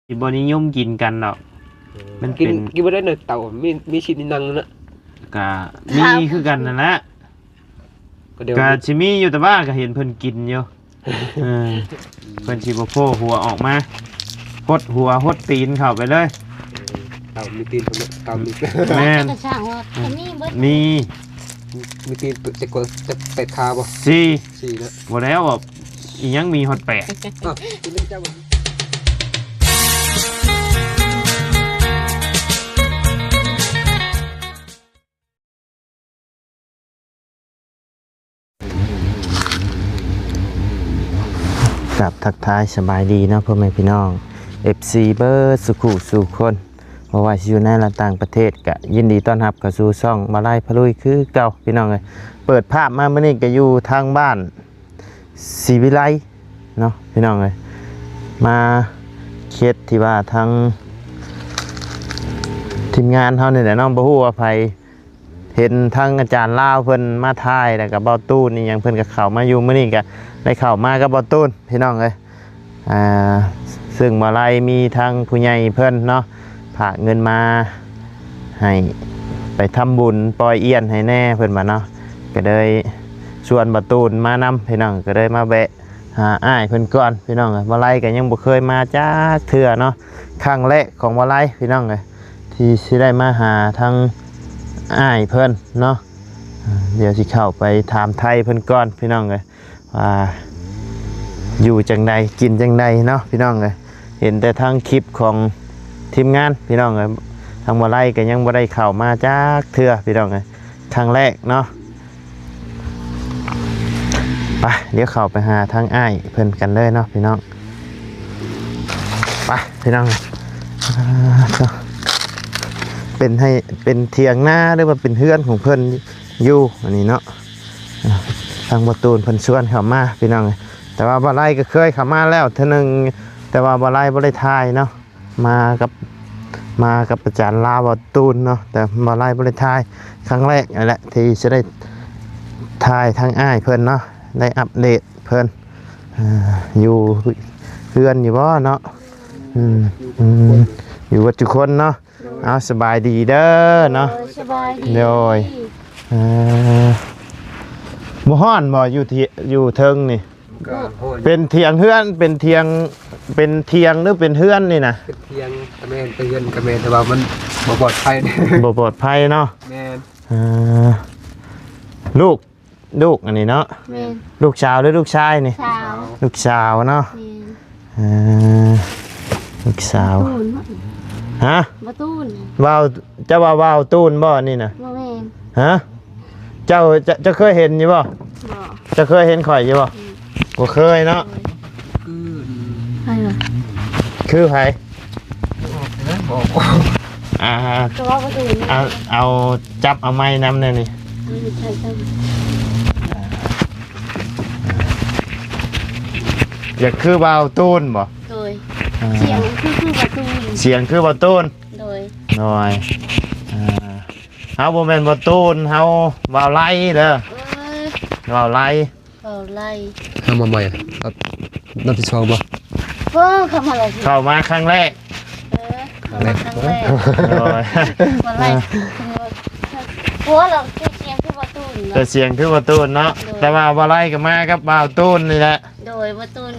ຊິບໍ່ນິຍົມກິນກັນດອກ. ເອີ ມັນເປັນ ກິນ ກິນບໍ່ໄດ້ເນາະ ເຕົາ ມີ ມີຊິດມີໜັງນະ. ກະມີຄືກັນນັ້ນແຫຼະ. ກໍດຽວ ກະຊິມີຢູ່ ແຕ່ວ່າກະເຫັນເພິ່ນກິນຢູ່. ເອີ ເພິ່ນຊິບໍ່ໂຜ່ຫົວອອກມາ ຫົດຫົວຫົດຕີນເຂົ້າໄປເລີຍ. ເອີ ເຕົາມີຕີນ ເຕົາມີ ແມ່ນ ກະຊ່າງວ່າ ເອີ ກະມີເບິດ ມີ ມີຕີນຈັກ ຈັກແປດຂາບໍ່? ສີ່ ສີ່ເນາະ. ບໍ່ແລ້ວ ອີຫຍັງມີຮອດແປດ. ອ້າວ ກິນນຳເຈົ້າ. ກາບທັກທາຍສະບາຍດີເນາະ ພໍ່ແມ່ພີ່ນ້ອງ ເອັຟຊີ ເບິດສູ່ຄູ່ສູ່ຄົນ ບໍ່ວ່າຊິຢູ່ໃນ ແລະ ຕ່າງປະເທດ ກະຍິນດີຕ້ອນຮັບເຂົ້າສູ່ຊ່ອງມາລາຍພາລຸຍຄືເກົ່າ ພີ່ນ້ອງເອີຍ. ເປີດພາບມາມື້ນີ້ກະຢູ່ທາງບ້ານສີວິໄລເນາະ ພີ່ນ້ອງເອີຍ. ມາເຂດທີ່ວ່າທາງທີມງານເຮົານີ້ແຫຼະເນາະ ບໍ່ຮູ້ວ່າໃຜ ເຫັນທາງອາຈານລາວເພິ່ນມາຖ່າຍ ແລ້ວກະເບົາຕູນອີ່ຫຍັງ ເພິ່ນກະເຂົ້າມາຢູ່ ມື້ນີ້ກະໄດ້ເຂົ້າມາກັບເບົາຕູນ ພີ່ນ້ອງເອີຍ. ອ່າ ເຊິ່ງມາໄລມີທາງຜູ້ໃຫຍ່ເພິ່ນເນາະ ຝາກເງິນມາໃຫ້ໄປທຳບຸນປ່ອຍອຽນໃຫ້ແດ່ ເພິ່ນວ່າເນາະ. ກະເລີຍຊວນເບົາຕູນມານຳ ພີ່ນ້ອງ ກະເລີຍມາແວະ ຫາອ້າຍເພິ່ນກ່ອນ ພີ່ນ້ອງເອີຍ. ມາໄລກະຍັງບໍ່ເຄີຍມາຈັກເທື່ອເນາະ ຄັ້ງແລກຂອງມາໄລ ພີ່ນ້ອງເອີຍ ທີ່ຊິໄດ້ມາຫາທາງອ້າຍເພິ່ນເນາະ. ດຽວຊິເຂົ້າໄປຖາມໄຖ່ເພິ່ນກ່ອນ ພີ່ນ້ອງເອີຍ ວ່າຢູ່ຈັ່ງໃດ ກິນຈັ່ງໃດເນາະ ພີ່ນ້ອງເອີຍ. ເຫັນແຕ່ທາງຄລິບຂອງທີມງານ ພີ່ນ້ອງເອີຍ ທາງມາໄລກະຍັງບໍ່ໄດ້ເຂົ້າມາຈັກເທື່ອ ພີ່ນ້ອງເອີຍ ຄັ້ງແລກເນາະ. ໄປ ດຽວເຂົ້າໄປຫາທາງອ້າຍເພິ່ນກັນເລີຍເນາະ ພີ່ນ້ອງ. ໄປ ພີ່ນ້ອງ ອ່າ ເປັນໃຫ້ ເປັນຖຽງນາ ຫຼືວ່າເປັນເຮືອນຂອງເພິ່ນຢູ່ອັນນີ້ເນາະ. ອ່າ ທາງເບົາຕູນເພິ່ນຊວນເຂົ້າມາ ພີ່ນ້ອງເອີຍ. ແຕ່ວ່າບໍ່ໄລກໍເຄີຍເຂົ້າມາແລ້ວເທື່ອໜຶ່ງ ແຕ່ວ່າບໍ່ໄລບໍ່ໄດ້ຖ່າຍເນາະ. ມາກັບ ມາກັບອາຈານລາວ ເບົາຕູນເນາະ ແຕ່ບໍ່ໄລບໍ່ໄດ້ຖ່າຍ ຄັ້ງແລກນັ້ນແຫຼະ ທີ່ຈະໄດ້ຖ່າຍທາງອ້າຍເພິ່ນເນາະ ໄດ້ອັບເດດເພິ່ນ ເອີ ຢູ່ເຮືອນຢູ່ບໍ່ເນາະ? ອືມ ອືມ ຢູ່ເບິດທຸກຄົນເນາະ. ເອົາ ສະບາຍດີເດີເນາະ. ໂດຍ ສະບາຍດີ. ໂດຍ ເອີ ບໍ່ຮ້ອນບໍ່ ຢູ່ທີ່ ຢູ່ເທິງນີ້? ກໍ ເປັນຖຽງເຮືອນ ເປັນຖຽງ ເປັນຖຽງ ຫຼື ເປັນເຮືອນນີ້ນະ? ເປັນຖຽງກະແມ່ນ ເປັນເຮືອນກະແມ່ນ ແຕ່ວ່າມັນບໍ່ປອດໄພ. ບໍ່ປອດໄພເນາະ. ແມ່ນ. ເອີ ລູກ ລູກອັນນີ້ເນາະ. ແມ່ນ. ລູກສາວ ຫຼື ລູກຊາຍນີ້? ສາວ. ລູກສາວເນາະ. ແມ່ນ. ເອີ ລູກສາວ. ບໍ່ຕູນເນາະ. ຮະ? ບໍ່ຕູນ. ເວົ້າ ເຈົ້າວ່າເວົ້າຕູນບໍ່ອັນນີ້ນະ? ບໍ່ແມ່ນ. ຮະ? ເຈົ້າ ເຈົ້າ ເຈົ້າເຄີຍເຫັນຢູ່ບໍ່? ບໍ່. ເຈົ້າເຄີຍເຫັນຂ້ອຍຢູ່ບໍ່? ອືມ ບໍ່ເຄີຍເນາະ. ໂດຍ ຄື ໃຜຫວະ? ຄືໃຜ? ບໍ່ອອກ ບໍ່ອອກ. ອ່າ ກໍເວົ້າບໍ່ຖືກ. ເອົາ ເອົາ ຈັບເອົາໄມ້ນຳແດ່ນີ້. ອືມ ໃຊ່ໆ. ຢາກຄືບ່າວຕູນບໍ່? ໂດຍ. ອ່າ ສຽງຄື ຄືບ່າວຕູນ. ສຽງຄືບ່າວຕູນ. ໂດຍ. ໂດຍ. ອ່າ ເຮົາບໍ່ແມ່ນບ່າວຕູນ ເຮົາບ່າວໄລເດີ. ເອີ ບ່າວໄລ ບ່າວໄລ. ເຂົ້າມາໃໝ່ ນັບ ນັບທີສອງບໍ່? ໂອ້ ເຂົ້າມາແລ້ວ. ເຂົ້າມາຄັ້ງແລກ. ເອີ ເຂົ້າມາຄັ້ງແລກ. ໂດຍ. ບ່າວໄລ ໂອ້ ລາວຄືສຽງຄືບ່າວຕູນເນາະ. ແຕ່ສຽງຄືບ່າວຕູນເນາະ. ໂດຍ. ແຕ່ວ່າບ່າວໄລກໍມາກັບບ່າວຕູນນີ້ແຫຼະ. ໂດຍ ບ່າວຕູນ.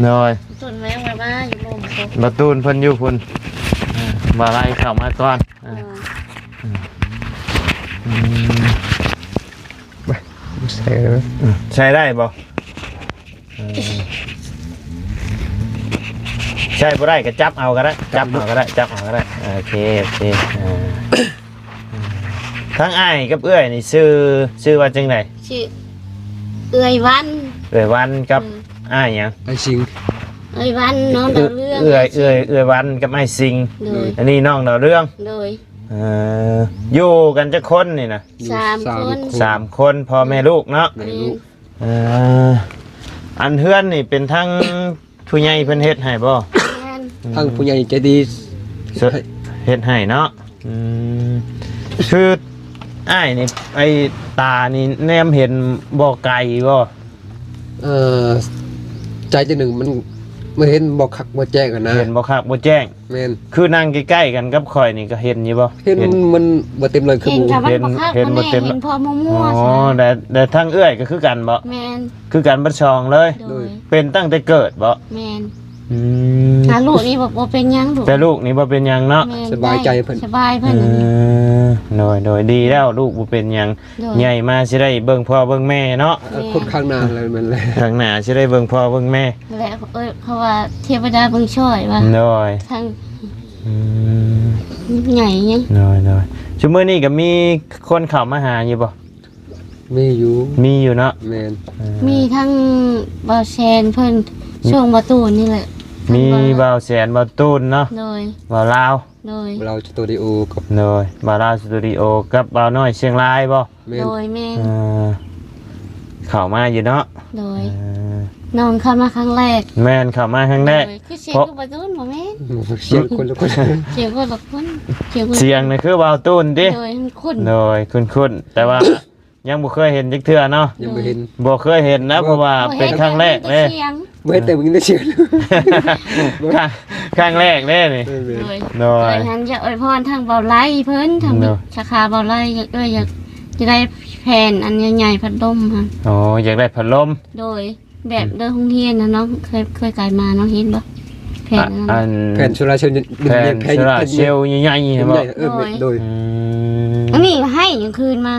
ໂດຍ. ຕູນແມ່ນມາຢູ່ລຸ່ມ. ບ່າວຕູນເພິ່ນຢູ່ພຸ້ນ. ເອີ ບ່າວໄລເຂົ້າມາກ່ອນ. ເອີ ເອີ ອືມ ໃສ່ໄດ້ບໍ່? ເອີ ໃສ່ບໍ່ໄດ້ກໍຈັບເອົາກໍໄດ້ ຈັບເອົາກໍໄດ້ ຈັບເອົາກໍໄດ້. ໂອເຄ ໂອເຄ. ເອີ ທັງອ້າຍກັບເອື້ອຍນີ້ຊື່ ຊື່ວ່າຈັ່ງໃດ? ຊື່ເອື້ອຍວັນ. ເອື້ອຍວັນກັບ ອືມ ອ້າຍຫຍັງ? ອ້າຍສິງ. ເອື້ອຍວັນ ນ້ອງດາວເຮືອງ. ເອື້ອຍ ເອື້ອຍ ເອື້ອຍວັນກັບອ້າຍສິງ. ໂດຍ. ອັນນີ້ນ້ອງດາວເຮືອງ. ໂດຍ. ເອີ ຢູ່ກັນຈັກຄົນນີ້ນະ? ຢູ່ສາມຄົນ ສາມຄົນ ພໍ່ແມ່ລູກເນາະ. ແມ່ລູກ. ເອີ ອັນເຮືອນນີ້ເປັນທັງຜູ້ໃຫຍ່ເພິ່ນເຮັດໃຫ້ບໍ່? ແມ່ນ. ອືມ ທັງຜູ້ໃຫຍ່ໃຈດີ ເຮັດໃຫ້ເນາະ. ອືມ ຄືອ້າຍນີ້ ໄອ້ຕານີ້ແນມເຫັນບໍ່ໄກບໍ່? ເອີ ໃຈຈະໜຶ່ງມັນ ບໍ່ເຫັນບໍ່ຄັກບໍ່ແຈ້ງຫັ້ນນະ ເຫັນບໍ່ຄັກບໍ່ແຈ້ງ. ແມ່ນ ຄືນັ່ງໃກ້ໆກັນກັບຂ້ອຍນີ້ກໍເຫັນຢູ່ບໍ່? ເຫັນ ເຫັນ ມັນບໍ່ເຕັມຮ້ອຍຄືໝູ່ ເຫັນ ເຫັນບໍ່ເຕັມ ເຫັນພໍມົວໆ ອໍ ຊັ້ນນະ ແຕ່ ແຕ່ທາງເອື້ອຍກໍຄືກັນບໍ່? ແມ່ນ ຄືກັນເບິດສອງເລີຍ. ໂດຍ ໂດຍ ເປັນຕັ້ງແຕ່ເກີດບໍ່? ແມ່ນ ອືມ ຫາລູກນີ້ບໍ່ ບໍ່ເປັນຫຍັງລູກ ແຕ່ລູກນີ້ບໍ່ເປັນຫຍັງເນາະ. ແມ່ນ ສະບາຍໃຈເພິ່ນ ສະບາຍເພິ່ນ ເອີ ອັນນີ້ ໂດຍ ໂດຍ ດີແລ້ວ ລູກບໍ່ເປັນຫຍັງ. ໂດຍ ໃຫຍ່ມາຊິໄດ້ເບິ່ງພໍ່ເບິ່ງແມ່ເນາະ. ແມ່ນ ຄົນຂ້າງໜ້າແລ້ວແມ່ນແຫຼະ ຂ້າງໜ້າຊິໄດ້ເບິ່ງພໍ່ເບິ່ງແມ່ ແລະ ເອີຍ ເພາະວ່າເທວະດາເບິ່ງຊ່ອຍວ່າ ໂດຍ ທາງ ອືມ ໃຫຍ່ໄງ. ໂດຍ ໂດຍ ຊຸມມື້ນີ້ກໍມີຄົນເຂົ້າມາຫາຢູ່ບໍ່? ມີຢູ່ ມີຢູ່ເນາະ. ແມ່ນ ເອີ ມີທັງບ່າວແຊນເພິ່ນ ໂດຍ ຊ່ວງບ່າວຕູນນີ້ແຫຼະ ມີ ທັງບ່າວ ບ່າວແຊນ ບ່າວຕູນເນາະ. ໂດຍ ບ່າວລາວ ໂດຍ ບ່າວລາວສະຕູດິໂອກັບ ໂດຍ ບ່າວລາວສະຕູດິໂອກັບບ່າວນ້ອຍຊຽງລາຍບໍ່? ແມ່ນ ໂດຍ ແມ່ນ ເອີ ເຂົ້າມາຢູ່ເນາະ. ໂດຍ ເອີ ນ້ອງເຂົ້າມາຄັ້ງແລກ ແມ່ນ ເຂົ້າມາຄັ້ງແລກ. ໂດຍ ຄືສຽງ ເພາະ ຄືບ່າວຕູນບໍ່ແມ່ນ ສຽງຄົນລະຄົນ ສຽງຄົນລະຄົນ ສຽງຄົນ ສຽງນີ້ຄືບ່າວຕູນຕິ? ໂດຍ ຄຸ້ນໆ ໂດຍ ຄຸ້ນໆ ແຕ່ວ່າ ຍັງບໍ່ເຄີຍເຫັນຈັກເທື່ອເນາະ. ຍັງບໍ່ເຫັນ ບໍ່ເຄີຍເຫັນນະ ບໍ່ ເພາະວ່າເປັນຄັ້ງແລກເດ້ ບໍ່ເຫັນແຕ່ຍິນແຕ່ສຽງ ບໍ່ເຫັນແຕ່ຍິນແຕ່ສຽງ ຄັ້ງ ຄັ້ງແລກເດ້ນີ້. ໂດຍ ໂດຍ ໂດຍ ອັນຢາກອວຍພອນທາງບ່າວໄລເພິ່ນ ທາງ ໂດຍ ສາຂາບ່າວໄລ ຢາກ ເອີຍ ຢາກຈະໄດ້ແຜ່ນອັນໃຫຍ່ໆ ພັດລົມຫັ້ນ. ອໍ ຢາກໄດ້ພັດລົມ ໂດຍ ແບບເດີໂຮງຮຽນນະ ນ້ອງເຄີຍ ເຄີຍກາຍມາ ນ້ອງເຫັນບໍ່? ແຜ່ນ ອະ ອັນນັ້ນ ອັນ ແຜ່ນໂຊລາເຊວ ແຜ່ນ ແຜ່ນໂຊລາເຊວໃຫຍ່ໆ ຫັ້ນບໍ່? ໃຫຍ່ ເອີ ໂດຍ ໂດຍ ອືມ ອັນນີ້ໃຫ້ຍັງຄືນມາ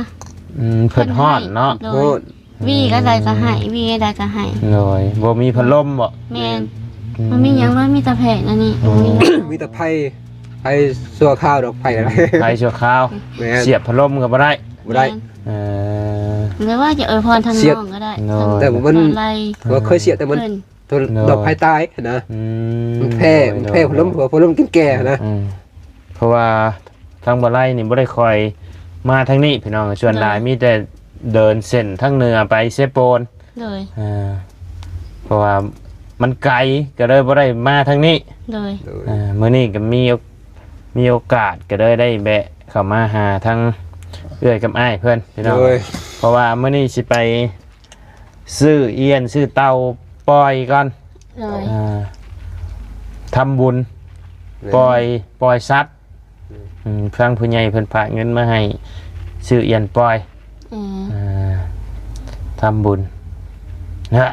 ອືມ ເພິ່ນຮ້ອນເນາະ ໂດຍ ຮ້ອນ ວີກໍໄດ້ກໍໃຫ້ ວີໄດ້ກໍໃຫ້ ໂດຍ ບໍ່ມີພັດລົມບໍ່? ແມ່ນ ອືມ ມັນມີຫຍັງເລີຍ ມີແຕ່ແຜ່ນອັນນີ້ ໂອ້ ມີແຕ່ໄຟ ໄຟຊົ່ວຄາວດອກ ໄຟກໍໄດ້ ໄຟຊົ່ວຄາວ ແມ່ນ ສຽບພັດລົມກໍບໍ່ໄດ້ ບໍ່ໄດ້ ແມ່ນ ເອີ ຫຼືວ່າຈະອວຍພອນທາງ ສຽບ ນ້ອງກໍໄດ້ ໂດຍ ທາງ ແຕ່ວ່າມັນ ບ່າວໄລ ວ່າເຄີຍສຽບ ແຕ່ມັນ ໂດຍ ດອກໄຟຕາຍຫັ້ນນະ ອືມ ມັນແພ້ ໂດຍ ມັນແພ້ ໂດຍ ພັດລົມ ເພາະວ່າພັດລົມກິນແກ່ຫັ້ນນະ ອືມ ເພາະວ່າທາງບ່າວໄລນີ້ບໍ່ໄດ້ຄ່ອຍມາທາງນີ້ພີ່ນ້ອງ ສ່ວນຫຼາຍ ໂດຍ ມີແຕ່ເດີນເສັ້ນທາງເໜືອໄປເຊໂປນ ໂດຍ ເອີ ເພາະວ່າມັນໄກ ກໍເລີຍບໍ່ໄດ້ມາທາງນີ້ ໂດຍ ໂດຍ ເອີ ມື້ນີ້ກໍມີໂອ ມີໂອກາດ ກໍເລີຍໄດ້ແວະເຂົ້າມາຫາທາງເອື້ອຍກັບອ້າຍເພິ່ນພີ່ນ້ອງ ໂດຍ ເພາະວ່າມື້ນີ້ຊິໄປ ຊື້ອຽນຊື້ເຕົ່າປ່ອຍກ່ອນ ໂດຍ ອ່າ ທຳບຸນ ແມ່ນ ປ່ອຍ ປ່ອຍສັດ ອືມ ອືມ ທາງຜູ້ໃຫຍ່ເພິ່ນຝາກເງິນມາໃຫ້ຊື້ອຽນປ່ອຍ ອືມ ອ່າ ທຳບຸນນະ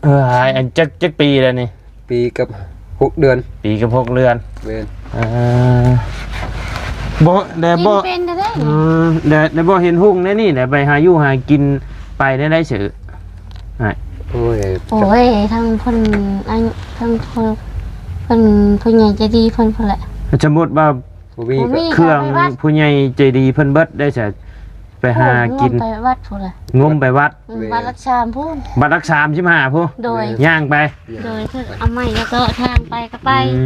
ເອີ ຫາຍ ອັນ ຈັກ ຈັກປີແລ້ວນີ້? ປີກັບຫົກເດືອນ ປີກັບຫົກເດືອນ ແມ່ນ ອ່າ ບໍ່ ແລະບໍ່ ກິນເປັນແທ້ໆ ອືມ ແລະ ແລະບໍ່ເຫັນຮຸ່ງແນວນີ້ແຫຼະ ໄປຫາຢູ່ຫາກິນໄປແນວໃດເສີ? ອ້າຍ ໂອ້ຍ ໂອ້ຍ ທັງເພິ່ນ ອັນ ທັງເພິ່ນ ເພິ່ນຜູ້ໃຫຍ່ໃຈດີເພິ່ນພຸ້ນແຫຼະ ສົມມຸດວ່າ ບໍ່ມີ ບໍ່ມີ ເຄື່ອງ ກໍໄປວັດ ຜູ້ໃຫຍ່ໃຈດີເພິ່ນເບິດໄດ້ສະ ໄປຫາກິນ ໂອ້ຍ ງົມໄປວັດພຸ້ນແຫຼະ ງົມໄປວັດ ອືມ ແມ່ນ ວັດຫຼັກສາມພຸ້ນ ວັດຫຼັກສາມສິບຫ້າພຸ້ນ ໂດຍ ຍ່າງໄປ ໂດຍ ເພິ່ນເອົາໄມ້ແລ້ວກໍທາງໄປກໍໄປ ອື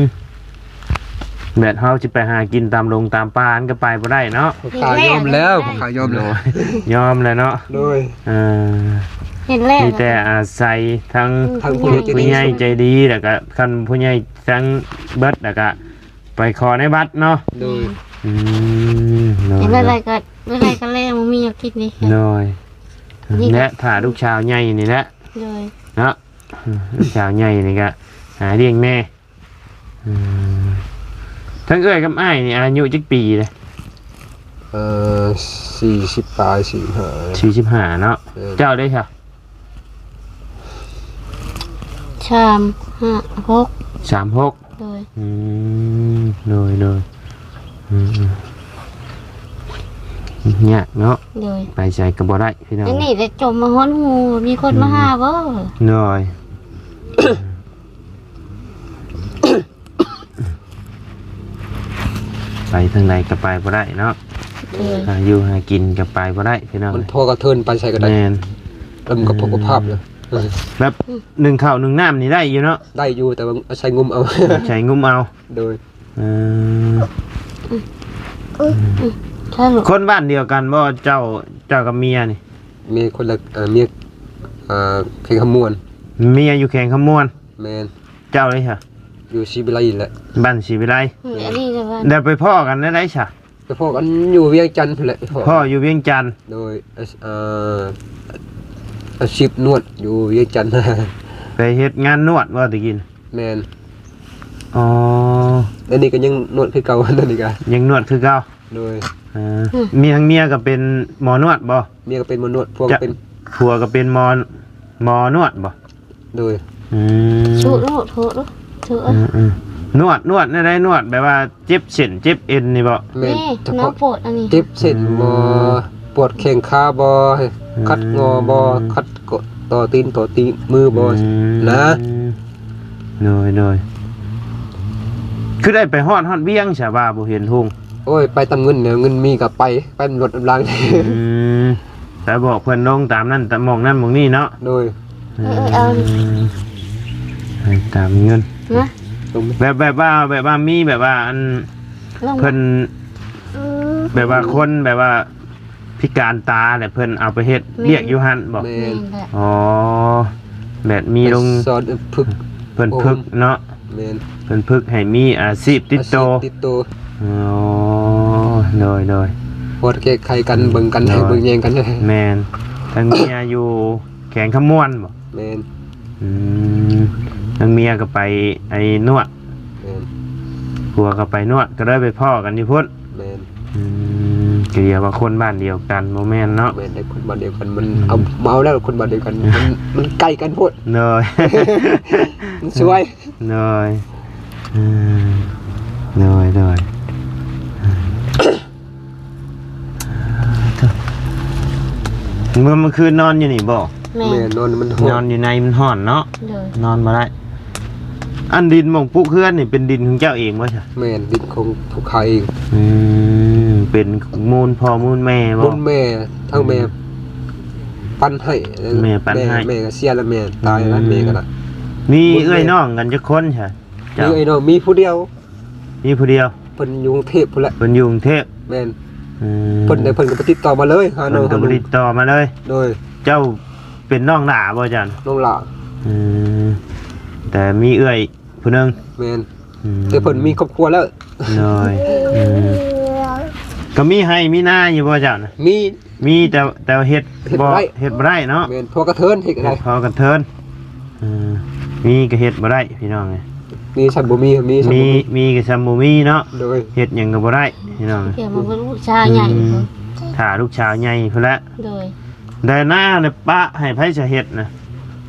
ມ ແບບເຮົາຊິໄປຫາກິນຕາມດົງຕາມປ່າ ມັນກໍໄປບໍ່ໄດ້ເນາະ ພວກຂ້າຍອມແລ້ວ ພວກຂ້າຍອມແລ້ວ ໂດຍ ຍອມແລ້ວເນາະ ໂດຍ ເອີ ເຫັນແລ້ວ ມີແຕ່ອາໄສທັງ ອືມ ທາງຜູ້ໃຫຍ່ ຜູ້ໃຫຍ່ໃຈດີ ແລ້ວກໍຄັນຜູ້ໃຫຍ່ທັງເບິດ ແລ້ວກໍ ໄປຂໍໃນວັດເນາະ ໂດຍ ອືມ ໂດຍ ເຮັດແນວໃດກໍ ແນວໃດກໍແລ້ວ ບໍ່ມີແນວກິນນີ້ ໂດຍ ນີ້ ແລະຖ້າລູກສາວໃຫຍ່ນີ້ແຫຼະ ໂດຍ ເນາະ ອືມ ລູກສາວໃຫຍ່ນີ້ກໍຫາລ້ຽງແມ່ ອືມ ທັງເອື້ອຍກັບອ້າຍນີ້ອາຍຸຈັກປີເດ້? ເອີ ສີ່ສິບປາຍ ສີ່ສິບຫ້າ ສີ່ສິບຫ້າເນາະ ເອີ ເຈົ້າເດ້ຊະ? ສາມຫ້າຫົກ ສາມຫົກ ໂດຍ ອືມ ໂດຍ ໂດຍ ອືມ ຍາກເນາະ ໂດຍ ໄປໃສກໍບໍ່ໄດ້ພີ່ນ້ອງ ອັນນີ້ໄດ້ຈົມມາຮອດຫູ ມີຄົນມາຫາບໍ່? ອືມ ໂດຍ ໄປທາງໃດກໍໄປບໍ່ໄດ້ເນາະ ໂດຍ ຫາຢູ່ຫາກິນກໍໄປບໍ່ໄດ້ພີ່ນ້ອງ ມັນພໍກະເທີນໄປໃສກໍໄດ້ ແມ່ນ ແລ້ວມັນກໍ ອືມ ພົກພາບເລີຍ ແບບ ອືມ ໜຶ້ງເຂົ້າໜຶ້ງນ້ຳນີ້ໄດ້ຢູ່ເນາະ ໄດ້ຢູ່ ແຕ່ວ່າອາໄສງຸ້ມເອົາ ອາໄສງຸ້ມເອົາ ໂດຍ ເອີ ອືມ ອືມ ຄົນບ້ານດຽວກັນບໍ່ ເຈົ້າ ເຈົ້າກັບເມຍນີ້? ເມຍຄົນລະ ເອີ ເມຍ ເອີ ແຂວງຄຳມ່ວນ ເມຍຢູ່ແຂວງຄຳມ່ວນ ແມ່ນ ເຈົ້າເດ້ຊະ? ຢູ່ສີວິໄລແຫຼະ ບ້ານສີວິໄລ ອືມ ອັນນີ້ລະບ້ານ ແລ້ວໄປພໍ້ກັນແນວໃດຊະ? ໄປພໍ້ກັນຢູ່ວຽງຈັນພຸ້ນແຫຼະ ໄປພໍ້ ພໍ້ຢູ່ວຽງຈັນ ໂດຍ ເອີ ອາຊີບນວດຢູ່ວຽງຈັນ ໄປເຮັດງານນວດບໍ່ຕະກີ້? ແມ່ນ. ອໍ ອັນນີ້ກໍຍັງນວດຄືເກົ່າ ອັນນີ້ກໍຍັງນວດຄືເກົ່າ. ໂດຍ. ເອີ ອືມ ເມຍ ທາງເມຍກໍເປັນໝໍນວດບໍ່? ເມຍກໍເປັນໝໍນວດ ຜົວກໍເປັນ ຜົວກໍເປັນໝໍ ໝໍນວດບໍ່? ໂດຍ. ອືມ ໂທດໂລດ ໂທດໂລດ ໂທດ ອືມໆ ນວດ ນວດແນວໃດ? ນວດແບບວ່າເຈັບເສັ້ນເຈັບເອັນນີ້ບໍ່? ແມ່ນ. ນີ້ ສະເພາະ ນ້ອງໂພດອັນນີ້ ເຈັບເສັ້ນບໍ່? ອືມ ປວດແຂ້ງຂາບໍ່? ອືມ ຂັດງໍບໍ່? ຂັດ ກໍຕໍ່ຕີນ ຕໍ່ຕີນມືບໍ່? ອືມ ນະ. ໂດຍ ໂດຍ. ຄືໄດ້ໄປຮອດ ຮອດວຽງຊະວ່າບໍ່ເຫັນທຸງ? ໂອ້ຍ ໄປຕາມເງິນແຫຼະ ເງິນມີກໍໄປ ໄປນຳລົດນຳລາງ. ອືມ ໄປບອກເພິ່ນລົງຕາມນັ້ນ ຕາມໝ່ອງນັ້ນໝ່ອງນີ້ເນາະ. ໂດຍ. ເອີ ເອີ ເອົາ ໄປຕາມເງິນນະ. ແບບ ແບບວ່າ ແບບວ່າມີແບບວ່າອັນ ເພິ່ນ ອືມ ແບບວ່າຄົນແບບວ່າພິການຕາແຫຼະ ເພິ່ນເອົາໄປເຮັດວຽກຢູ່ຫັ້ນບໍ່? ແມ່ນ. ແມ່ນແຫຼະ. ອໍ ແບບມີລົງ ສອນຝຶກ ເພິ່ນຝຶກເນາະ. ແມ່ນ. ເພິ່ນຝຶກໃຫ້ມີອາຊີບຕິດໂຕ ອາຊີບຕິດໂຕ. ອໍ ໂດຍ ໂດຍ. ພໍໄດ້ແກ້ໄຂກັນ ອືມ ເບິ່ງກັນ ໂດຍ ເບິ່ງແຍງກັນ. ແມ່ນ. ທາງເມຍຢູ່ແຂວງຄຳມ່ວນບໍ່? ແມ່ນ. ອືມ ທາງເມຍກໍໄປໄອ້ນວດ. ແມ່ນ. ຜົວກໍໄປນວດ ກໍໄດ້ໄປພໍ້ກັນຢູ່ພຸ້ນ. ແມ່ນ. ອືມ ກໍເອີ້ນວ່າຄົນບ້ານດຽວກັນ ບໍ່ແມ່ນເນາະ? ແມ່ນ ໄດ້ຄົນບ້ານດຽວກັນ ມັນ ອືມ ເອົາ ມາເອົາແລ້ວຄົນບ້ານດຽວກັນ ມັນ ມັນໃກ້ກັນໂພດ. ໂດຍ. ມັນຊ່ວຍ. ໂດຍ. ອືມ ໂດຍ ໂດຍ. ເມື່ອ ເມື່ອຄືນນອນຢູ່ນີ້ບໍ່? ແມ່ນ. ແມ່ນ ນອນມັນຮ້ອນ ນອນຢູ່ໃນມັນຮ້ອນເນາະ. ໂດຍ. ນອນບໍ່ໄດ້. ອັນດິນໝ່ອງປຸກເຮືອນນີ້ເປັນດິນຂອງເຈົ້າເອງບໍ່ຊະ? ແມ່ນ ດິນຂອງຜູ້ຂ້າເອງ. ອືມ ເປັນມູນພໍ່ມູນແມ່ບໍ່? ມູນແມ່ ທັງແມ່ ອືມ ປັນໃຫ້ ແມ່ປັນໃຫ້ ແມ່ ແມ່ກໍເສຍແລ້ວ ແມ່ຕາຍແລ້ວ ອືມ ແມ່ກໍລະ. ມີເອື້ອຍນ້ອງກັນຈັກຄົນຊະ? ເຈົ້າ ມີເອື້ອຍນ້ອງ ມີຜູ້ດຽວ. ມີຜູ້ດຽວ. ເພິ່ນຢູ່ກຸງເທບພຸ້ນແຫຼະ. ເພິ່ນຢູ່ກຸງເທບ. ແມ່ນ. ອືມ ເພິ່ນ ແຕ່ເພິ່ນກໍບໍ່ຕິດຕໍ່ມາເລີຍ ຫານ້ອງ ເພິ່ນກໍບໍ່ຕິດຕໍ່ມາເລີຍ. ໂດຍ. ເຈົ້າເປັນນ້ອງຫຼ້າບໍ່ ເຈົ້າ? ນ້ອງຫຼ້າ. ອືມ ແຕ່ມີເອື້ອຍຜູ້ໜຶ່ງ. ແມ່ນ. ອືມ ແຕ່ເພິ່ນມີຄອບຄົວແລ້ວ. ໂດຍ. ອືມ ກໍມີໄຮ່ມີນາຢູ່ບໍ່ ເຈົ້ານະ? ມີ. ມີ ແຕ່ ແຕ່ເຮັດ ເຮັດບໍ່ ບໍ່ໄດ້ ເຮັດບໍ່ໄດ້ເນາະ. ແມ່ນ ພໍກະເທີນ ເຮັດກໍໄດ້ ເຮັດພໍກະເທີນ. ເອີ ມີກໍເຮັດບໍ່ໄດ້ພີ່ນ້ອງເອີຍ. ມີຊ່ຳບໍ່ມີ ມີຊ່ຳ ມີ ບໍ່ມີ ມີກໍຊ່ຳບໍ່ມີເນາະ. ໂດຍ. ເຮັດຫຍັງກໍບໍ່ໄດ້ພີ່ນ້ອງເອີຍ. ເອີ ຖ້າລູກຊາຍໃຫຍ່ ອືມ ຖ້າລູກຊາຍໃຫຍ່ພຸ້ນແຫຼະ. ໂດຍ. ແຕ່ນານີ້ປະໃຫ້ໃຜຈະເຮັດນະ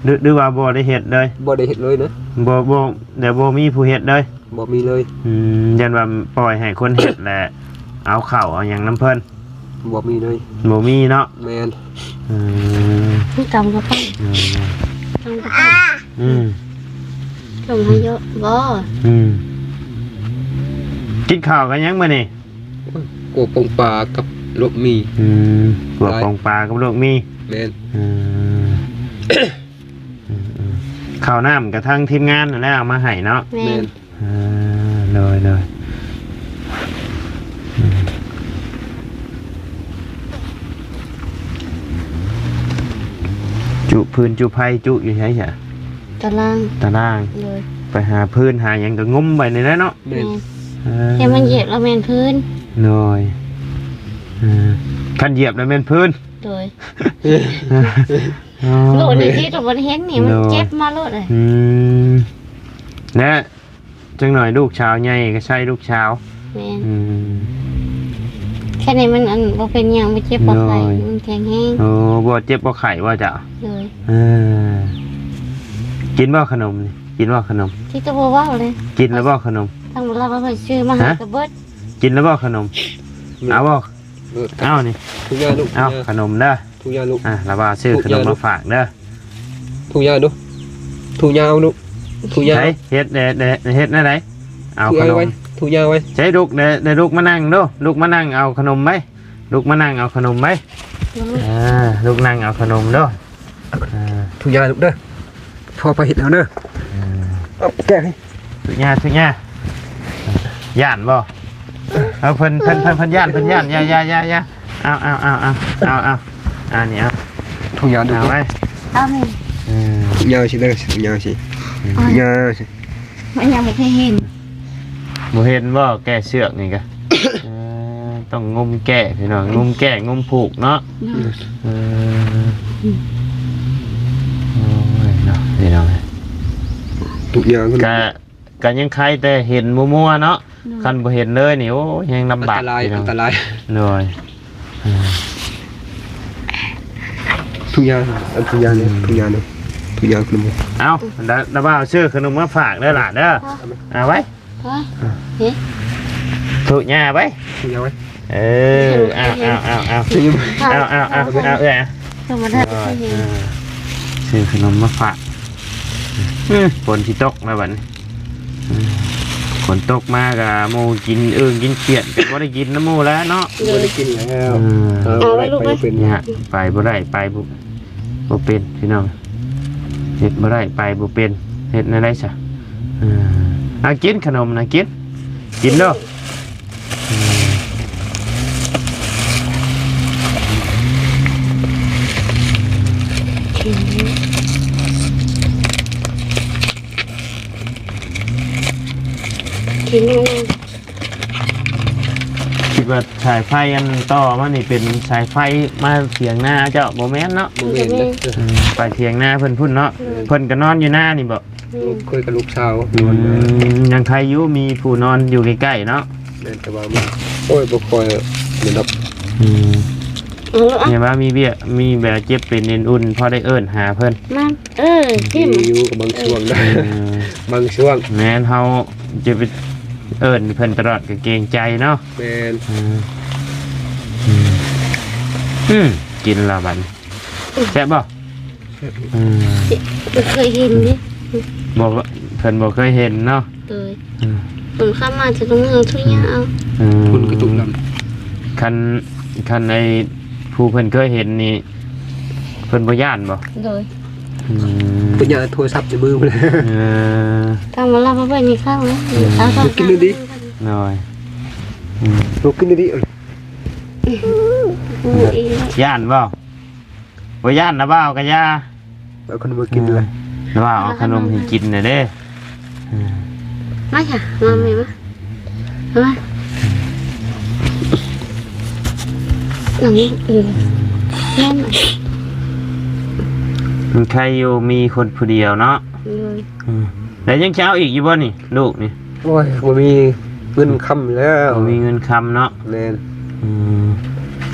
ຫຼື ຫຼືວ່າບໍ່ໄດ້ເຮັດເລີຍ? ບໍ່ໄດ້ເຮັດເລີຍນະ. ບໍ່ ບໍ່ ແຕ່ບໍ່ມີຜູ້ເຮັດເລີຍ? ບໍ່ມີເລີຍ. ອືມ ຢ້ານວ່າປ່ອຍໃຫ້ຄົນເຮັດແຫຼະ ເອົາເຂົ້າເອົາຫຍັງນຳເພິ່ນ. ບໍ່ມີເລີຍ. ບໍ່ມີເນາະ. ແມ່ນ. ອືມ ມີກຳກັບ ເອີ ກຳກັບ ອືມ ສົ່ງໃຫ້ເຍາະບໍ່? ອືມ ກິນເຂົ້າກັບຫຍັງມື້ນີ້? ໂອ້ຍ ກົວປອງປາກັບລວກໝີ່. ອືມ ກົວປອງປາກັບລວກໝີ່. ແມ່ນ. ອືມ ອືມໆ ເຂົ້ານ້ຳກະທາງທີມງານນັ້ນແຫຼະເອົາມາໃຫ້ເນາະ. ແມ່ນ. ແມ່ນ. ອ່າ ໂດຍ ໂດຍ ອືມ ຈຸຟືນຈຸໄຟຈຸຢູ່ໃສຊະ? ຕາລາງ ຕາລາງ. ໂດຍ. ໄປຫາຟືນຫາຫຍັງກໍງຸ້ມໄວ້ນີ້ແຫຼະເນາະ. ແມ່ນ. ເອີ ແຕ່ມັນຢຽບແລ້ວແມ່ນຟືນ. ໂດຍ. ເອີ ຄັນຢຽບແລ້ວແມ່ນຟືນ. ໂດຍ. ອໍ ໂລດນີ້ທີ່ຕົວບໍ່ໄດ້ເຫັນນີ້ ມັນ ໂດຍ ເຈັບມາໂລດເລີຍ. ອືມ ແລະ ຈັກໜ້ອຍລູກສາວໃຫຍ່ກໍໃຊ້ລູກສາວ. ແມ່ນ. ອືມ ແຄ່ນີ້ມັນ ອັນ ບໍ່ເປັນຫຍັງ ບໍ່ເຈັບບໍ່ໄຂ້. ໂດຍ. ມັນແຂງແຮງ. ໂອ້ ບໍ່ເຈັບບໍ່ໄຂ້ວ່າຈະ. ໂດຍ. ເອີ ກິນບໍ່ຂະໜົມນີ້? ກິນບໍ່ຂະໜົມ? ທີ່ຈະບໍ່ເວົ້າເລີຍ. ກິນແລ້ວບໍ່ຂະໜົມ? ທາງລາວເພິ່ນຊື້ມາໃຫ້ ຮະ? ກໍເບິດ. ກິນແລ້ວບໍ່ຂະໜົມ? ແມ່ນ. ເອົາບໍ່? ເອີ ເອົານີ້ ທຸກຢ່າງລູກ ເອົາ ທຸກຢ່າງ ຂະໜົມເດີ. ທຸກຢ່າງລູກ. ອ່າ ລາວວ່າຊື້ຂະໜົມມາຝາກເດີ. ທຸກຢ່າງລູກ ທຸກຢ່າງລູກ ທຸກຢ່າງ. ໃສ ເຮັດແດ່ ເຮັດແນວໃດ? ເອົາຂະໜົມ ທຸກຢ່າງໄວ້ ທຸກຢ່າງໄວ້. ໃສ ລຸກແດ່ ລຸກມານັ່ງດູ ລຸກມານັ່ງເອົາຂະໜົມໄວ້ ລຸກມານັ່ງເອົາຂະໜົມໄວ້. ອືມ ອ່າ ລຸກນັ່ງເອົາຂະໜົມເດີ. ອ່າ ທຸກຢ່າງລູກເດີ. ພໍ່ໄປເຮັດແລ້ວເດີ. ອືມ ເອົາແກະໃຫ້ ທຸກຢ່າງ ທຸກຢ່າງ. ຢ້ານບໍ່? ເອົາ ເພິ່ນ ເພິ່ນ ເພິ່ນ ເພິ່ນຢ້ານ ເພິ່ນຢ້ານ. ຢ່າ ຢ່າ ຢ່າ ຢ່າ. ເອົາ ເອົາ ເອົາ ເອົາ ເອົາ ເອົາ ອັນນີ້ເອົາ ທຸກຢ່າງລູກ ເອົາໄວ້ ເອົາແມ່. ອືມ ທຸກຢ່າງຊິເດີ ທຸກຢ່າງຊິ ອືມ ທຸກຢ່າງຊິ. ມັນຍັງບໍ່ເຄີຍເຫັນ ບໍ່ເຫັນບໍ່? ແກ້ເຊືອກນີ້ກະ ເອີ ຕ້ອງງຸ້ມແກ້ພີ່ນ້ອງ ງຸ້ມແກ້ ງຸ້ມຜູກເນາະ. ອືມ ເອີ ໂອ້ຍເນາະ ພີ່ນ້ອງ. ທຸກຢ່າງ ກະ ກະຍັງໄຄແຕ່ເຫັນມົວໆເນາະ. ໂດຍ ຄັນບໍ່ເຫັນເລີຍນີ້ ໂອ້ຍ ແຮງລຳບາກ ອັນຕະລາຍ ພີ່ນ້ອງ ອັນຕະລາຍ. ໂດຍ ທຸກຢ່າງ ອັນທຸກຢ່າງນີ້ ອືມ ທຸກຢ່າງນີ້ ທຸກຢ່າງຄືໝົດ. ເອົາ ດາ ດາບ່າວຊື້ຂະໜົມມາຝາກເດີຫຼ້າເດີ. ເອົາໄວ້ ເອີ ເຮັດ ທຸຍ່າໄວ້ ທຸກຢ່າງໄວ້. ເອີ ເອົາ ເອົາ ເອົາ ເອົາ ເອົາ ເອີຍ ທຳມະດາ ເອີ ຊື້ຂະໜົມມາຝາກ. ອືມ ຝົນຊິຕົກແລ້ວບັດນີ້. ອືມ ຝົນຕົກມາກະໝູ່ກິນເອີ່ງກິນຂຽດ ກະບໍ່ໄດ້ກິນນຳໝູ່ແລ້ວເນາະ. ບໍ່ໄດ້ກິນແລ້ວ. ອືມ ເອີ ເອົາໄວ້ລູກໄວ້ ໄປບໍ່ໄດ້ ໄປບໍ່ ບໍ່ເປັນພີ່ນ້ອງ ເຮັດບໍ່ໄດ້ ໄປບໍ່ເປັນ ເຮັດແນວໃດຊະ? ເອີ ເອົາ ກິນຂະໜົມນະ ກິນ ກິນເດີ. ຄິດວ່າສາຍໄຟອັນຕໍ່ມານີ້ເປັນສາຍໄຟມາຖຽງນາເຈົ້າ ບໍ່ແມ່ນເນາະ? ບໍ່ແມ່ນເດ້. ອືມ ໄປຖຽງນາເພິ່ນພຸ້ນເນາະ. ເພິ່ນກໍນອນຢູ່ນານີ້ບໍ່? ອືມ ເຄີຍກັບລູກສາວ ອືມ ນອນນາ ຍັງໃຄຢູ່ ມີຜູ້ນອນຢູ່ໃກ້ໆເນາະ. ແມ່ນ ແຕ່ວ່າມັນ ໂອ້ຍ ບໍ່ຄ່ອຍແມ່ນດອກ. ອືມ ເອີ ເຫັນວ່າມີວຽກ ມີແບບເຈັບເປັນເອັນອຸ່ນ ພໍໄດ້ເອີ້ນຫາເພິ່ນ. ມັນ ເອີ ມີຢູ່ກັບບາງຊ່ວງໄດ້ ເອີ ບາງຊ່ວງ. ແມ່ນ ເຮົາຈະໄປເອີ້ນເພິ່ນຕະຫຼອດກໍເກງໃຈເນາະ. ແມ່ນ ອືມ ອືມ ກິນລະບັດນີ້ ແຊບບໍ່? ອືມ ບໍ່ເຄີຍເຫັນເດ້. ບໍ່ ເພິ່ນບໍ່ເຄີຍເຫັນເນາະ. ໂດຍ ອືມ ເພິ່ນເຂົ້າມາຈາກເມືອງທຸຍາວ. ອືມ ພຸ້ນກະຕຸກນຳ. ຄັນ ຄັນໄອ້ຜູ້ເພິ່ນເຄີຍເຫັນນີ້ ເພິ່ນບໍ່ຢ້ານບໍ່? ໂດຍ ອືມ ເພິ່ນຢ້ານໂທລະສັບໃນມືພຸ້ນແຫຼະ. ເອີ ທຳມະດາມາເບິ່ງນີ້ເຂົ້າ ອືມ ເຂົ້າ ກິນດີໆ. ໂດຍ ອືມ ກິນດີໆ. ຢ້ານບໍ່? ບໍ່ຢ້ານນະບ່າວກະຢ່າ ເອົາຂະໜົມມາກິນເລີຍ. ເອີ ນະບ່າວເອົາຂະໜົມໃຫ້ກິນແດ່ເດ້. ເອີ ມາຈ້ະ ມາແມ່ມາ ມາ ອັນນີ້ ເອີ ແມ່ນ ມັນໄຄຢູ່ມີຄົນຜູ້ດຽວເນາະ. ໂດຍ ອືມ ແລ້ວຍັງຈະເອົາອີກຢູ່ບໍ່ນີ້ ລູກນີ້? ໂອ້ຍ ບໍ່ມີເງິນຄຳແລ້ວ ບໍ່ມີເງິນຄຳເນາະ. ແມ່ນ ອືມ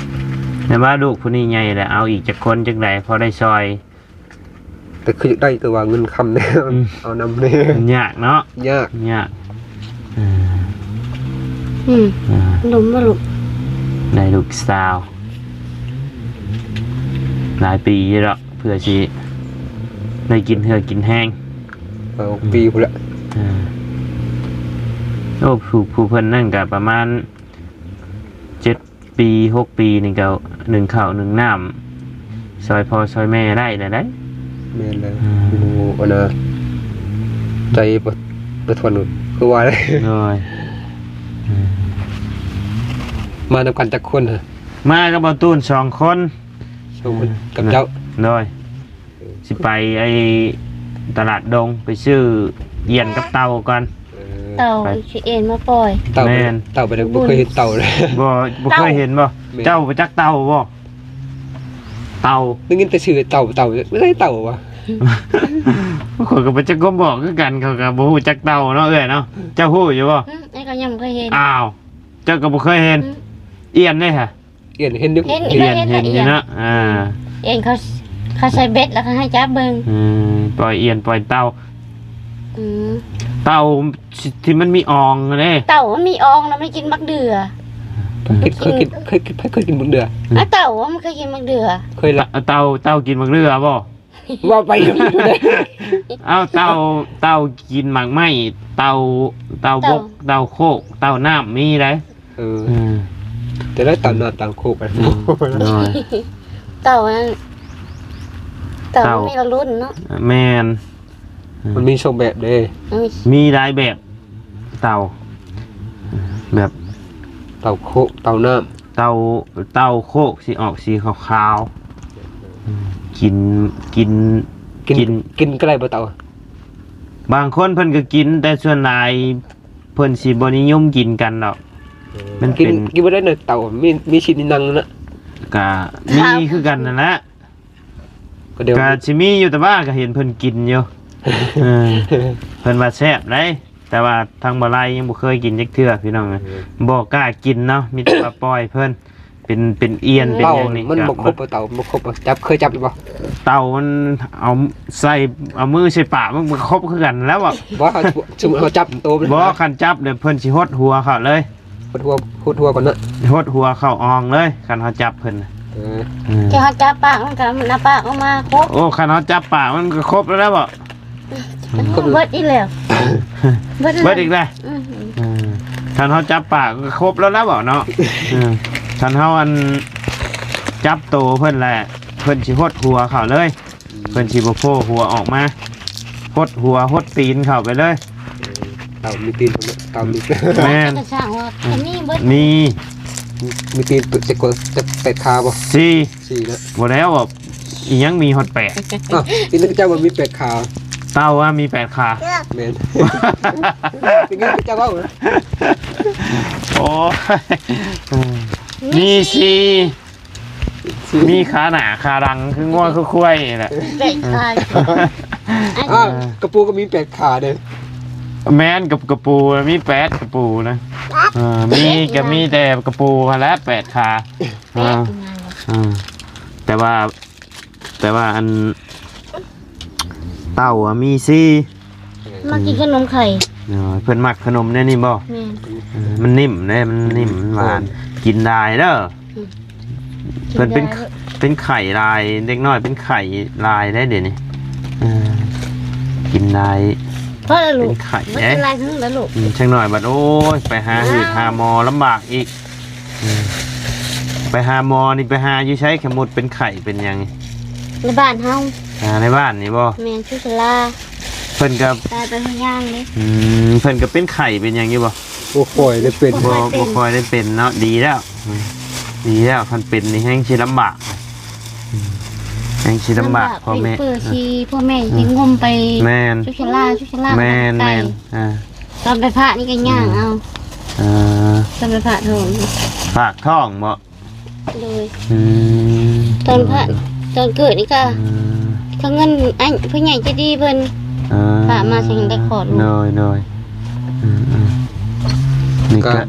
ແຕ່ວ່າລູກຜູ້ນີ້ໃຫຍ່ແລ້ວ ເອົາອີກຈັກຄົນຈັກໃດ ພໍໄດ້ຊ່ອຍ. ແຕ່ຄືຢາກໄດ້ ແຕ່ວ່າເງິນຄຳແນ່ ອືມ ເອົານຳແນ່ ມັນຍາກເນາະ ຍາກ ຍາກ. ເອີ ອືມ ອ່າ ລົມບໍ່ລູກ? ໄດ້ລູກສາວ ຫຼາຍປີຢູ່ດອກ ເພື່ອຊິໄດ້ກິນເຫື່ອກິນແຮງ. ເອີ ປີພຸ້ນແຫຼະ. ເອີ ໂອ້ ຜູ້ ຜູ້ເພິ່ນນັ້ນກະປະມານເຈັດປີ ຫົກປີນີ້ກະໜຶ້ງເຂົ້າໜຶ້ງນ້ຳ ຊ່ອຍພໍ່ຊ່ອຍແມ່ໄດ້ແລ້ວໃດ໋. ແມ່ນແລ້ວ. ອືມ ໂອ້ ອັນນ່າ ໃຈບໍ່ ບໍ່ທົນ ຄືວ່າ ໂດຍ. ອືມ ມານຳກັນຈັກຄົນ? ມາກັບບ່າວຕູນສອງຄົນ ສອງຄົນ ເອີ ກັບເຈົ້າ. ໂດຍ. ຊິໄປໄອ້ຕະຫຼາດດົງ ໄປຊື້ອຽນກັບເຕົ່າກ່ອນ. ເອີ ເຕົ່າ ໄປ ຊິເອັນມາປ່ອຍ. ເຕົ່າ ແມ່ນ ເຕົ່າໄປ ບໍ່ເຄີຍເຫັນເຕົ່າເລີຍ. ບໍ່ ບໍ່ເຄີຍເຫັນບໍ່? ແມ່ນ. ເຈົ້າຮູ້ຈັກເຕົ່າບໍ່? ເຕົ່າ ໄດ້ຍິນແຕ່ຊື່ເຕົ່າ ເຕົ່າ ບໍ່ໄດ້ເຕົ່າຫວາ? ຂ້ອຍກໍບໍ່ຈັກຄວາມບອກຄືກັນ ຂ້ອຍກໍບໍ່ຮູ້ຈັກເຕົ່າເນາະ ເອື້ອຍເນາະ. ເຈົ້າຮູ້ຢູ່ບໍ່? ອືມ ອ້າຍກໍຍັງບໍ່ເຄີຍເຫັນ. ອ້າວ ເຈົ້າກໍບໍ່ເຄີຍເຫັນ? ອືມ ອຽນເດ້ຫະ? ອຽນເຫັນຢູ່ ເຫັນ ເຫັນ ເຫັນ ເຫັນຢູ່ເນາະ. ອ່າ ອຽນເຂົາ ເຂົາໃສ່ເບັດແລ້ວເຂົາໃຫ້ຈັບເບິ່ງ. ອືມ ປ່ອຍອຽນປ່ອຍເຕົ່າ. ອືມ ເຕົ່າທີ່ ທີ່ມັນມີອອງເດ້. ເຕົ່າມັນມີອອງແລ້ວມັນກິນໝາກເດື່ອ. ເຄີຍກິນ ເຄີຍກິນ ເຄີຍກິນໝາກເດື່ອ? ອືມ ອາ ເຕົ່າມັນເຄີຍກິນໝາກເດື່ອ. ເຄີຍລະ ເຕົ່າ ເຕົ່າກິນໝາກເດື່ອບໍ່? ເວົ້າໄປ ເອົາ ເຕົ່າ ເຕົ່າກິນໝາກໄມ້ ເຕົ່າ ເຕົ່າບົກ ເຕົ່າ ເຕົ່າໂຄກ ເຕົ່ານ້ຳມີໄດ໋. ເອີ ອືມ ແຕ່ລະເຕົ່ານ້ຳເຕົ່າໂຄກ ອືມ ໂດຍ ເຕົ່ານັ້ນ ເຕົ່າ ເຕົ່າ ມັນມີຫຼາຍລຸ້ນເນາະ. ແມ່ນ ມັນມີສອງແບບເດ້. ເອີ ມີຫຼາຍແບບ ເຕົ່າ ແບບ ເຕົ່າໂຄກ ເຕົ່ານ້ຳ. ເຕົ່າ ເຕົ່າໂຄກຊິອອກສີຂາວໆ. ອືມ ກິນ ກິນ ກິນ ກິນ ກິນກໍໄດ້ບໍ່ເຕົ່າ? ບາງຄົນເພິ່ນກໍກິນ ແຕ່ສ່ວນຫຼາຍເພິ່ນຊິບໍ່ນິຍົມກິນກັນດອກ. ເອີ ມັນ ກິນ ເປັນ ກິນບໍ່ໄດ້ເນາະເຕົ່າ ມີ ມີຊິນມີໜັງນະ. ກະມີຄືກັນນັ້ນແຫຼະ. ກໍດຽວ ກະຊິມີຢູ່ ແຕ່ວ່າກະເຫັນເພິ່ນກິນຢູ່. ເອີ ເພິ່ນວ່າແຊບໄດ໋ ແຕ່ວ່າທາງບໍ່ໄລຍັງບໍ່ເຄີຍກິນຈັກເທື່ອພີ່ນ້ອງ ເອີ ບໍ່ກ້າກິນເນາະ ມີແຕ່ວ່າປ່ອຍເພິ່ນ ເປັນ ເປັນອຽນ ເປັນຫຍັງນີ້ ເອົາ ມັນບໍ່ຄົບບໍ່ ເຕົາບໍ່ຄົບບໍ່ ຈັບ ເຄີຍຈັບຢູ່ບໍ່? ເຕົາມັນເອົາໃສ່ ເອົາມືໃສ່ປາກ ມັນກໍຄົບຄືກັນແລ້ວບໍ່? ບໍ່ ເຮົາ ສົມມຸດເຮົາຈັບໂຕມັນ ບໍ່ ຄັນຈັບແລ້ວເພິ່ນຊິຫົດຫົວເຂົ້າເລີຍ ຫົດຫົວ ຫົດຫົວກ່ອນເນາະ ຫົດຫົວເຂົ້າອ່ອງເລີຍ ຄັນເຮົາຈັບເພິ່ນນະ ເອີ ເອີ ແຕ່ເຮົາຈັບປາກມັນກໍ ໜ້າປາກອອກມາຄົບ ໂອ້ ຄັນເຮົາຈັບປາກມັນກໍຄົບແລ້ວບໍ່? ອືມ ເບິດອີກແລ້ວ ເບິດ ເບິດອີກແລ້ວ ອືມ ເອີ ຄັນເຮົາຈັບປາກກໍຄົບແລ້ວແຫຼະເບາະເນາະ ເອີ ຄັນເຮົາອັນຈັບໂຕເພິ່ນແຫຼະ ເພິ່ນຊິຫົດຫົວເຂົ້າເລີຍ ອືມ ເພິ່ນຊິບໍ່ໂຜ່ຫົວອອກມາ ຫົດຫົວຫົດຕີນເຂົ້າໄປເລີຍ ເຕົາມີຕີນ ເຕົາມີ ແມ່ນ ກໍຊ່າງວ່າ ອືມ ມີເບິດ ມີ ມີຕີນຈັກ ຈັກແປດຂາບໍ່? ສີ່ ສີ່ເນາະ ບໍ່ແລ້ວ ອີຫຍັງມີຮອດແປດ ອ້າວ ທີ່ນັ້ນເຈົ້າວ່າມີແປດຂາ ເຕົາວ່າມີແປດຂາ ແມ່ນ ທີ່ນັ້ນເຈົ້າເວົ້ານະ ໂອ້ຍ ມີສີ່ ມີຂາໜ້າຂາຫຼັງ ຄືງົວຄືຄວາຍນີ້ແຫຼະ ແປດຂາ ເອີ ອ້າວ ກະປູກໍມີແປດຂາເດ້ ແມ່ນ ກະ ກະປູມີແປດ ກະປູນະ ເອີ ມີ ກະມີແຕ່ກະປູຫັ້ນແຫຼະແປດຂາ ແປດ ອ່າ ແຕ່ວ່າ ແຕ່ວ່າອັນເຕົ່າອະມີສີ່ ມັກກິນຂະໜົມໄຂ່ ເອີ ເພິ່ນມັກຂະໜົມແນວນີ້ບໍ່? ແມ່ນ ເອີ ມັນນິ້ມເດ້ ມັນນິ້ມ ມັນຫວານ ກິນໄດ້ເດີ ອືມ ເພິ່ນເປັນ ເປັນໄຂ້ຫຼາຍ ເດັກນ້ອຍເປັນໄຂ້ຫຼາຍເດ້ດຽວນີ້ ເອີ ກິນໄດ້ ພໍລະລູກ ເປັນໄຂ້ເດ້ ກິນຫຼາຍຂຶ້ນລະລູກ ອືມ ຈັກໜ້ອຍບັດ ໂອ້ຍ ໄປຫາ ອ້າວ ຫາໝໍລຳບາກອີກ ອືມ ໄປຫາໝໍນີ້ໄປຫາຢູ່ໃສ? ຂະມຸດເປັນໄຂ້ເປັນຫຍັງ? ໃນບ້ານເຮົາ ອ່າ ໃນບ້ານນີ້ບໍ່? ແມ່ນ ສຸສາລາ ເພິ່ນກໍ ຕາຍໄປເພິ່ນຍ່າງເດ້ ອືມ ເພິ່ນກໍເປັນໄຂ້ເປັນຫຍັງຢູ່ບໍ່? ບໍ່ຄ່ອຍໄດ້ເປັນ ບໍ່ ບໍ່ຄ່ອຍໄດ້ເປັນເນາະ ດີແລ້ວ ອືມ ດີແລ້ວ ຄັນເປັນນີ້ແຮງຊິລຳບາກ ອືມ ແຮງຊິລຳບາກ ລຳບາກ ພໍ່ແມ່ ເປັນເປີຊິ ພໍ່ແມ່ຊິງົມໄປ ແມ່ນ ສຸສາລາ ສຸສາລາ ແມ່ນ ໄກ ແມ່ນ ອ່າ ຕອນໄປພະນີ້ກໍຍ່າງເອົາ ອ່າ ຕອນໄປພະທ້ອງ ຝາກທ້ອງບໍ່? ໂດຍ ອືມ ຕອນພະ ຕອນເກີດນີ້ກໍ ອືມ ເຂົາເງິນ ອັນ ຜູ້ໃຫຍ່ໃຈດີເພິ່ນ ອ່າ ຝາກມາໃຫ້ໄດ້ຄອດລູກ ໂດຍ ໂດຍ ອືມ ອືມ ນີ້ກໍ ກໍ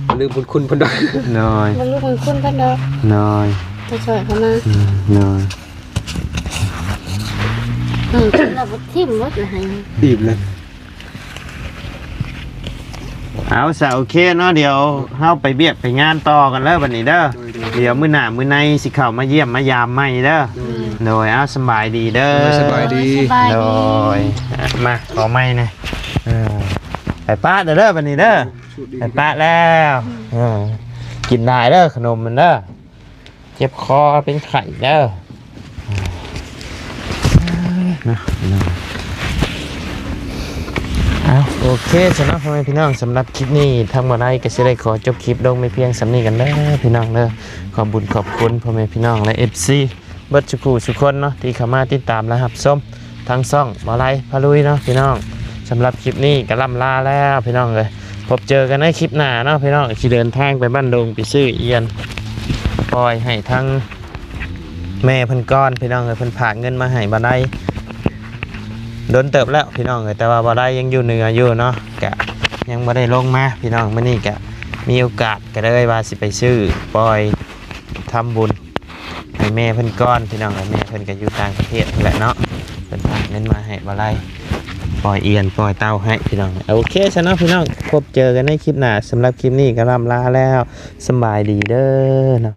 ບໍ່ລືມບຸນຄຸນເພິ່ນດອກ ໂດຍ ບໍ່ລືມບຸນຄຸນເພິ່ນດອກ ໂດຍ ໄປຊ່ອຍເຂົາມາ ອືມ ໂດຍ ອືມ ແລ້ວບໍ່ຖິ້ມໝົດລະໃຫ້ ອີ່ມແລ້ວ ເອົາຊະ ໂອເຄເນາະ ດຽວເຮົາໄປວຽກໄປງານຕໍ່ກັນເດີບັດນີ້ເດີ ໂດຍ ໂດຍ ດຽວມື້ໜ້າມື້ໃນຊິເຂົ້າມາຢ້ຽມມາຢາມໃໝ່ເດີ ໂດຍ ໂດຍ ເອົາ ສະບາຍດີເດີ ໂດຍ ສະບາຍດີ ໂດຍ ສະບາຍດີ ໂດຍ ມາ ຂໍໄມ້ແດ່ ເອີ ໄປປະເດີ ເດີບັດນີ້ເດີ ໄປປະແລ້ວ ເອີ ກິນຫຼາຍເດີ ຂະໜົມມັນເດີ ເຈັບຄໍເປັນໄຂ້ເດີ ເນາະ ເອົາ ໂອເຄຊະເນາະ ພໍ່ແມ່ພີ່ນ້ອງ ສຳລັບຄລິບນີ້ ທາງບໍ່ໄລກໍຊິໄດ້ຂໍຈົບຄລິບລົງໄປພຽງສ່ຳນີ້ກັນເດີ ພີ່ນ້ອງເດີ ຂອບບຸນຂອບຄຸນພໍ່ແມ່ພີ່ນ້ອງ ແລະ ເອັຟຊີ ເບິດສູ່ຜູ້ສູ່ຄົນເນາະ ທີ່ເຂົ້າມາຕິດຕາມ ແລະ ຮັບຊົມ ທາງຊ່ອງບໍ່ໄລພາລຸຍເນາະພີ່ນ້ອງ ສຳລັບຄລິບນີ້ກໍລ່ຳລາແລ້ວພີ່ນ້ອງເອີຍ ພົບເຈີກັນໃນຄລິບໜ້າເນາະພີ່ນ້ອງ ຊິເດີນທາງໄປບ້ານດົງໄປຊື້ອຽນປ່ອຍໃຫ້ທາງແມ່ເພິ່ນກ່ອນພີ່ນ້ອງເອີຍ ເພິ່ນຝາກເງິນມາໃຫ້ບໍ່ໄລດົນເຕີບແລ້ວພີ່ນ້ອງເອີຍ ແຕ່ວ່າບໍ່ໄລຍັງຢູ່ເໜືອຢູ່ເນາະ ກະຍັງບໍ່ໄດ້ລົງມາພີ່ນ້ອງ ມື້ນີ້ກະມີໂອກາດ ກໍເລີຍວ່າຊິໄປຊື້ປ່ອຍທຳບຸນໃຫ້ແມ່ເພິ່ນກ່ອນພີ່ນ້ອງ ແມ່ເພິ່ນກໍຢູ່ຕ່າງປະເທດພຸ້ນແຫຼະເນາະ ເພິ່ນຝາກເງິນມາໃຫ້ບໍ່ໄລ ປ່ອຍອຽນປ່ອຍເຕົ່າໃຫ້ພີ່ນ້ອງ ໂອເຄຊະເນາະພີ່ນ້ອງ ພົບເຈີກັນໃນຄລິບໜ້າ ສຳລັບຄລິບນີ້ກໍລ່ຳລາແລ້ວ ສະບາຍດີເດີເນາະ.